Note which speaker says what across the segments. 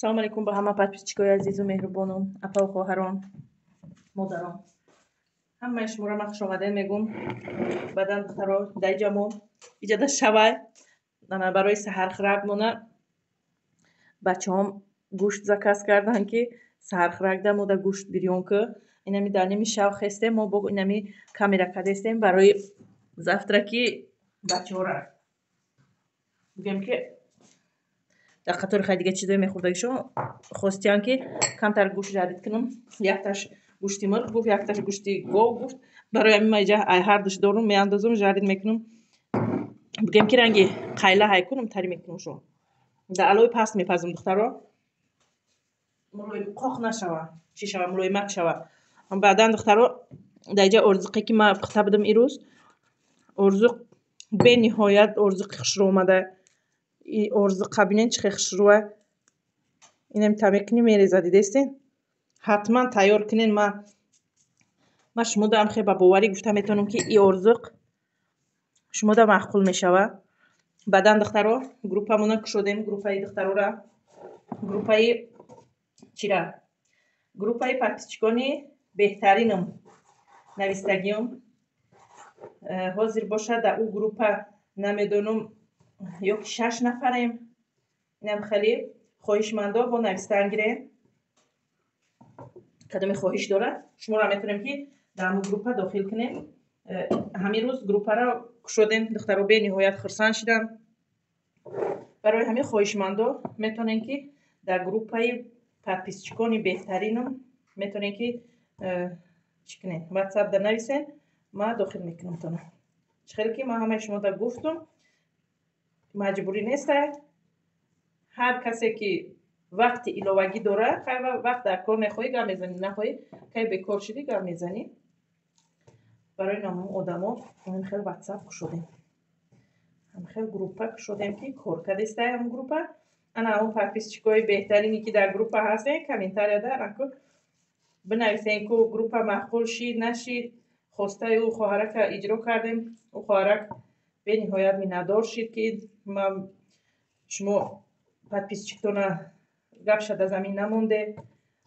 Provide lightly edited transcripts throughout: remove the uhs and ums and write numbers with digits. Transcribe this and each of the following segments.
Speaker 1: Салом алейкум ба ҳама подписчикои азизу меҳрубонум, апаву хоҳарон, модарон. Ҳамаи шуморо ман хушомадед мегӯм. Баъдан духтаро дар мо иҷода шавай. Барои саҳархӯрак мона бачаҳом гӯшт заказ карданд, ки саҳархӯрак да мода гӯшт бирён ку. Инами дар ними шав хестем, мо бо инами камера кардестем барои завтраки бачаҳора. Бигӯем ки дар қатори хай дига чизое мехӯрдагишон хостиян, ки камтар гӯшт жарид кунам. Якташ гӯшти мурғ гуфт, якташ гӯшти гов гуфт. Барои ҳамин ман иҷа ҳардуш дорум, меандозум, жарид мекунам. Бигӯем ки ранги қайла ҳай кунам, тари мекунам шо. Дар алои паст мепазам, духтаро. Мулоим қоқ нашава, чӣ шава, мулоимак шава. Баъдан, духтаро, дар иҷа орзуқе ки ман пухта будам ирӯз, орзуқ бениҳоят орзуқи хушрӯ омада. И орзуқа бинен чӣ хел хушрӯа. Инам та мекунӣ, мереза, дидестен? Ҳатман тайёр кунен. Ма шумодаам хел ба боварӣ гуфта метавонам, ки и орзуқ шумода маъқул мешава. Баъдан, духтаро, группамона кушодем, группаи духтарора, группаи чира, группаи подписчикони беҳтаринам навистагиём. Ҳозир бошад дар ӯ группа намедонам ё ки 6 нафарем. Инам хеле хоҳишмандо бо навистан гирем. Кадоме хоҳиш дорад, шуморо метавонем, ки дар ҳамун группа дохил кунем. Ҳамин рӯз группаро кушодем, духтаро бениҳоят хурсанд шиданд. Барои ҳамин хоҳишмандо метавонем, ки дар группаи подписчикони беҳтаринам метавонем, ки чӣ кунем, ватсапда нависен, ман дохил мекунамтона. Чӣ хеле ки ман ҳамаи шумода гуфтум, маҷбурӣ нестай. Ҳар касе ки вақти иловагӣ дорад, хай вақт дар кор мехоҳӣ, гап мезанӣ, нахоҳӣ, кай бекор шидӣ, гап мезанӣ. Барои намун одамо ҳамин хел ватсап кушодем, ҳамин хел группа кушодем, ки кор кардестай ҳамун группа. Ана ҳамун подписчикои беҳтарине ки дар группа ҳастен, комментарияда аку бинависен, ку группа маъқул шид, нашид. Хостаи ӯ хоҳарака иҷро кардем. Ӯ хоҳарак бениҳоят миннатдор шид, ки ман шумо подписчиктона гап шада замин намонде.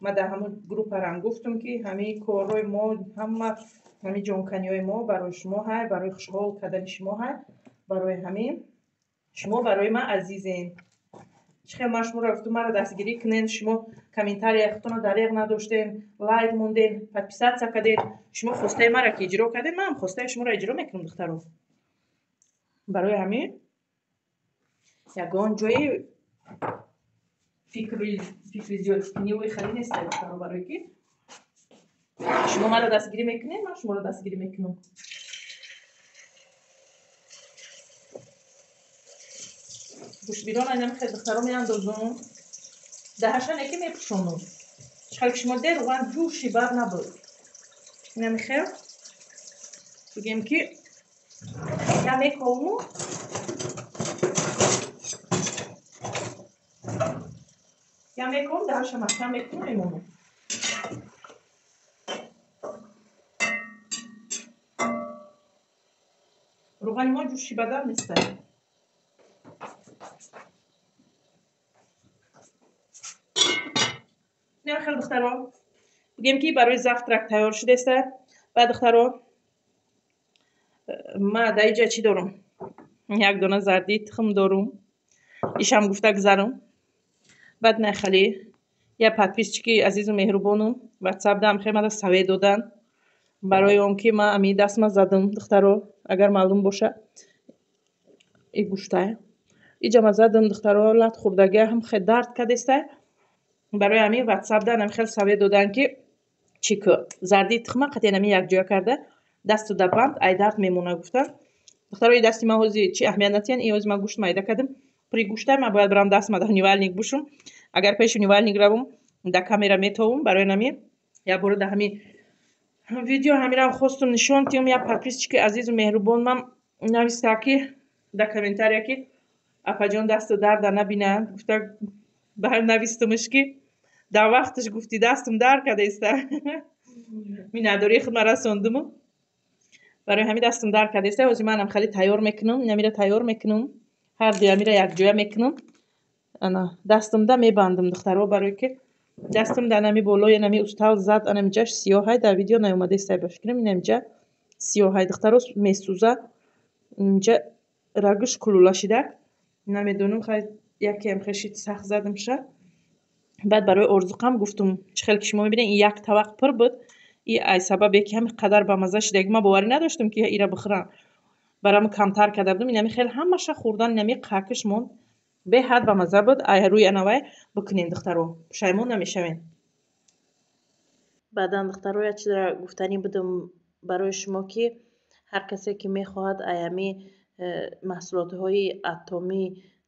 Speaker 1: Ман дар ҳамун группарам гуфтум, ки ҳамин корҳои мо, ҳама ҳамин ҷонканиҳои мо барои шумо ҳай, барои хушҳол кардани шумо ҳай. Барои ҳамин шумо барои ман азизен. Чӣ хел ман шуморо гуфтум, маро дастгирӣ кунен, шумо комментария худтонро дареғ надоштен, лайк монден, подписаться карден. Шумо хостаи маро ки иҷро карден, манам хостаи шуморо иҷро мекунам, духтаро. Барои ҳамин ягон ҷои фикри зиёдкуниву хеле нестай, духтаро, барое ки шумо маро дастгирӣ мекунед, ман шуморо дастгирӣ мекунам. Гӯштбирон айнам хел, духтаро, меандозум. Даҳашане ки мепӯшонум. Чӣ хел ки шумо дидед, руған ҷӯши бад набуд. Инами хел бигем, ки я мековуму я мековум, даҳаша маҳкам мекунам, мемонам. Руғани мо ҷӯши бадан нестай. Инам хел, духтаро, бигем ки барои завтрак тайёр шудеста. Баъд, духтаро, ма дар иҷа чӣ дорум? Як дона зарди тухм дорум, ишам гуфта гузарам. Баъд нахали я подписчики азизу меҳрубонум ватсапдам хел мада совет доданд, барои он ки ман ами дастма задам, духтаро, агар маълум боша, и гӯштай иҷама задам, духтаро, лат хӯрдагия ҳам хел дард кардестай. Барои ҳамин ватсапда ам хел совет доданд, ки чӣ ку, зарди тухма қатъиян ами якҷоя карда дасту да банд, ай дард мемона гуфтанд. Духтаро, и дасти ман ҳози чи аҳамият натиҳанд, и ҳози ман гӯшт майда кардам, пури гӯштай, ман бояд барам дастма дар умывальник бушум. Агар пеши умывальник равум, дар камера метовум. Барои ҳамин як бора дар ҳамин видео ҳаминам хостум нишон тиҳам. Як подписчики азизу меҳрубонмам нависта, ки дар комментария, ки апаҷон, дасту дарда набинанд гуфта. Бар навистумш, ки дар вақташ гуфтӣ, дастум дард кардаиста, миннатдории худма расондуму. Барои ҳамин дастум дард кардаиста. Ҳозир манам хеле тайёр мекунам, инамира тайёр мекунам, ҳар дуямира якҷоя мекунам. Ана дастамда мебандам, духтаро, барое ки дастам дар нами болои нами устал зад, анамиҷаш сиёҳай, дар видео наомадестай, ба фикрам, инамиҷа сиёҳай, духтаро, месӯзад. Инҷа рагш кулула шидак, намедонам, хай якеам хешид, сахт задамша. Баъд барои орзуқам гуфтум, чӣ хел ки шумо мебинед, ин як тавақ пур буд. И ай сабабе ки ҳами қадар бамазза шидаги, ман боварӣ надоштам, ки ира бихӯрам, барам камтар карда будам. Инами хел ҳамаша хӯрдан, инами қакиш монд, беҳад бамазза буд. Ай рӯи анавай бикунем, духтаро, пушаймон намешавем. Баъдан, духтаро, як чизро гуфтанӣ будам барои шумо, ки ҳар касе ки мехоҳад аями маҳсулотҳои Атомӣ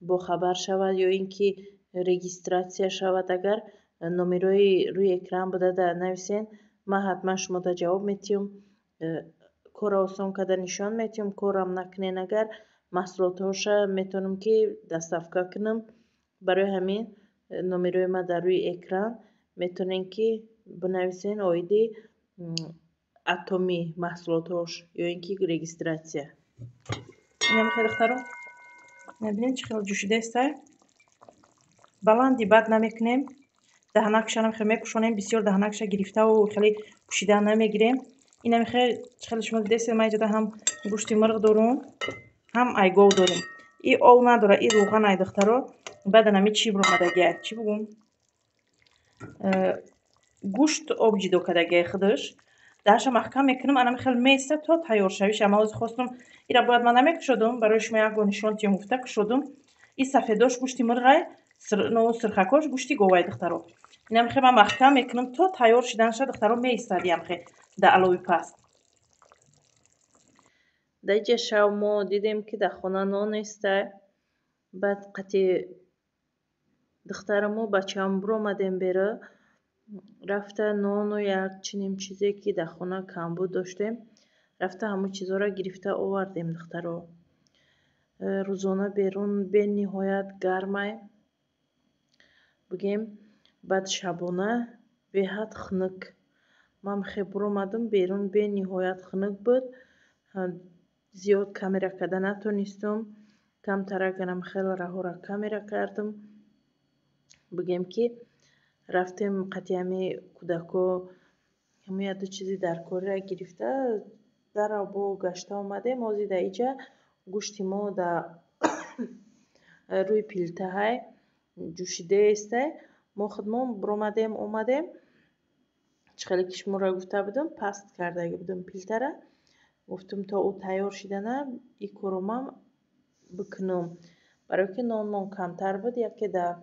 Speaker 1: бохабар шавад ё ин ки регистрация шавад, агар номерои рӯи экран буда нависен, ман ҳатман шумода ҷавоб метиҳам, корро осон карда нишон метиҳам. Корам накунен, агар маҳсулотҳоша метавонам, ки доставка кунам. Барои ҳамин номерои ман дар рӯи экран, метавонем, ки бинависен оиди Атомӣ маҳсулотҳош ё ин ки регистрация. Инам хеле, духтаро, мебинем, чӣ хел ҷӯшидаестай. Баланди бад намекунем, даҳанакшанам хел мепӯшонем, бисёр даҳанакша гирифтаву хеле пӯшида намегирем. Инами хел, хеле шумо дидесед, ман иҷода ҳам гӯшти мурғ дорум, ҳам айгов дорум. И ов надора, и рӯған ай, духтаро. Баъд анами чӣ буромадагиай, чӣ бугум, гӯшт об ҷидо кардагиай худаш. Даҳаша маҳкам мекунам, анами хел меиста то тайёр шавиша. Ман ҳозир хостум, ира бояд ман намекушодум, барои шумо як бор нишон тиём гуфта кушодум. И сафедош гӯшти мурғай, сирхакош гӯшти говай, духтаро. Инам хел ман маҳкам мекунам то тайёр шиданша, духтаро, меистад ямхе дар алови паст. Дар иҷа шав мо дидем, ки дар хона нон нестай. Баъд қати духтараму бачаам биромадем бера, рафта нону як чунин чизе, ки дар хона камбуд доштем, рафта ҳамон чизҳоро гирифта овардем, духтаро. Рӯзона берун бениҳоят гармай, бигем, баъд шабона беҳад хунук. Ман хе биромадам берун, бениҳоят хунук буд, зиёд камера карда натонистам, камтараганам хеле раҳора камера кардам. Бигем, ки рафтем қати ҳами кӯдако, ҳамин яду чизи даркориро гирифта, дарав бо гашта омадем. Ҳозир дар иҷа гӯшти мо дар рӯи плитаҳай ҷӯшидаестай. Мо худмон биромадем, омадем, чӣ хеле ки шуморо гуфта будам, паст кардаги будам плитара, гуфтум, то ӯ тайёр шидана и коромам бикунам, барое ки нонмон камтар буд, яке дар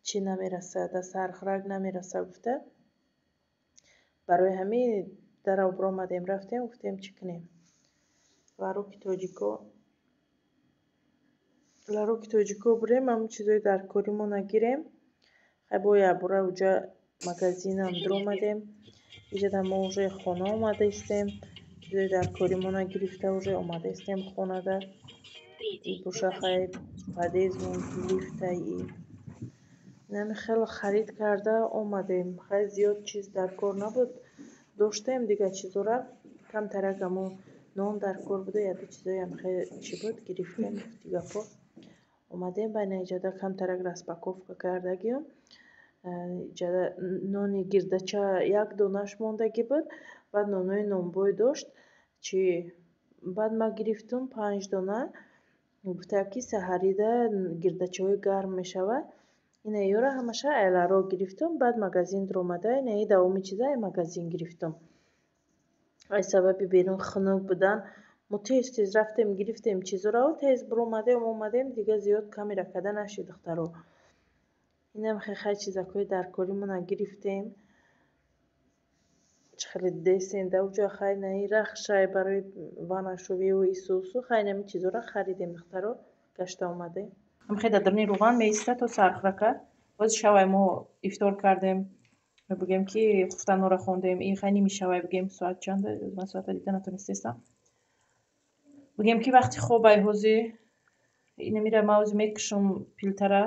Speaker 1: чӣ намерасад, дар сархӯрак намерасад гуфта. Барои ҳамин дарав биромадем, рафтем, гуфтем, чӣ кунем, лароки тоҷико, лароки тоҷико бирем, ҳамн чизои даркоримона нагирем. Хай, бо якбора уҷа магазинам биромадем. Иҷада мо уже хона омадаистем, чизои даркоримона гирифта, уже омадаистем хонада. И боша, хай, подъездмон лифта и инами хеле харид карда омадем. Хай, зиёд чиз дар кор набуд, доштем дигар чизора, камтарак ҳамон нон дар кор буда, яду чизоям хеле чӣ буд, гирифтем. Гуфти гапҳо, омадем байна иҷода, камтарак распаковка кардагиам. Иҷода нони гирдача як донаш мондагӣ буд, баъд нонои нонбой дошт чи. Баъд ман гирифтум панҷ дона, гуфта, ки саҳарида гирдачаҳои гарм мешавад. Ина ёра ҳамаша айларо гирифтум. Баъд магазин дуромада, инаи давоми чиза ай магазин гирифтум. Ай сабаби берун хунук будан мо тез тез рафтем, гирифтем чизоро, тез биромадем, омадем, дигар зиёд камера карда нашид, духтаро. Инам хай, чизакҳои даркоримона гирифтем, чӣ хеле дидесен да уҷа. Хай, наи рахшай барои ванашувию исусу, хай, нами чизоро харидем, духтаро, гашта омадем. Хай, дар даруни рӯған меиста то сархӯрака. Боз шавай мо ифтор кардем, бигем, ки хуфтанора хондем. И хай, ними шавай, бигем, соат чанда, ман соата дида натонистестам. Бигем, ки вақти хобай ҳозир. Инамира ман ҳозир мекушам плитара,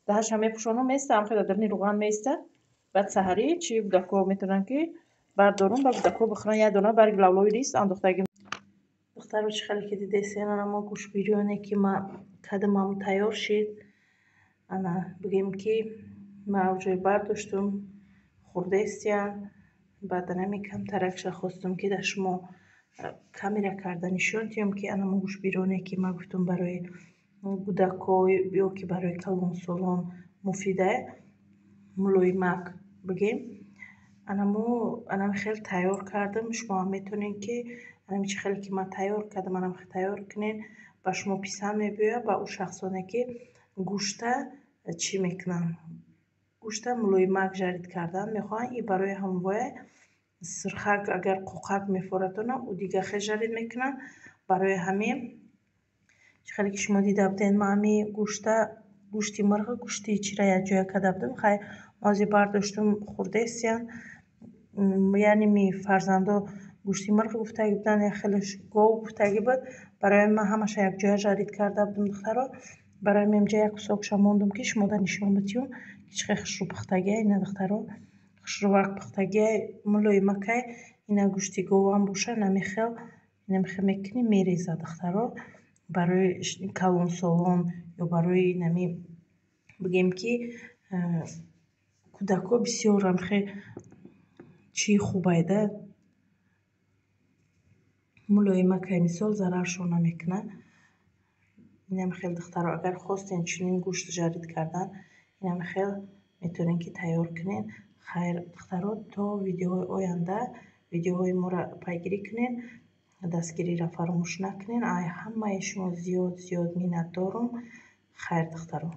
Speaker 1: даҳаша мепӯшонам, меистам, хеле дар даруни рӯған меиста. Баъд саҳарӣ чи кӯдакҳо метавонанд, ки бардорум ба кӯдакҳо бихӯранд. Як дона барги лавлови рист андохтагим. Духтаро, чӣ хеле ки дидесен, ана мо гӯшт бирёне, ки ман кардам, ҳамн тайёр шид. Ана бигем, ки ман уже бардоштум, хурдестиян. Баъд анами камтаракша хостум, ки дар шумо камера карда нишон диҳам, ки анамо гӯштбироне, ки ман гуфтум, барои кӯдако ё ки барои калонсолон муфида, мулоимак бигем. Анамо анами хел тайёр кардам. Шумоам метавонед, ки анами чӣ хеле ки ман тайёр кардам, анами хел тайёр кунед, ба шумо писанд мебиёяд. Ба ӯ шахсоне, ки гӯшта чӣ мекунанд, гӯшта мулоимак жарить кардан мехоҳанд, и барои ҳамвоя. Сирхак агар қоқак мефоратона, ӯ дига хел жарить мекунанд. Барои ҳамин, чӣ хеле ки шумо дида будед, ман ҳами гӯшта, гӯшти мирғу гӯшти чира якҷоя карда будам. Хай, ҳозир бардоштум, хурдестиян, яъне ми фарзандо гӯшти мирғ гуфтагӣ буданд, як хелеш гов гуфтагӣ буд. Барои ҳамин ман ҳамаша якҷоя жарить карда будам, духтаро. Барои ҳамин инҷа як кусокша мондум, ки шумода нишон бидиҳам, ки чӣ хел хушрӯ пухтагия. Ина, духтаро, хушрӯвак пухтагия, мулоимакай. Ина гӯшти говам боша, намихел инамихел мекунӣ, мереза, духтаро. Барои калонсолон ё барои нами бигем, ки кӯдакҳо бисёр амхел чии хубайда, мулоимакай, мисол, зараршон намекунад. Инам хел, духтаро, агар хостем чунин гӯшт жарить кардан, инам хел метавонем, ки тайёр кунем. Хайр, духтаро, то видеоҳои оянда видеоҳои моро пайгирӣ кунед, дастгириро фаромӯш накунед. Ай ҳамаи шумо зиёд зиёд миннатдорум. Хайр, духтаро.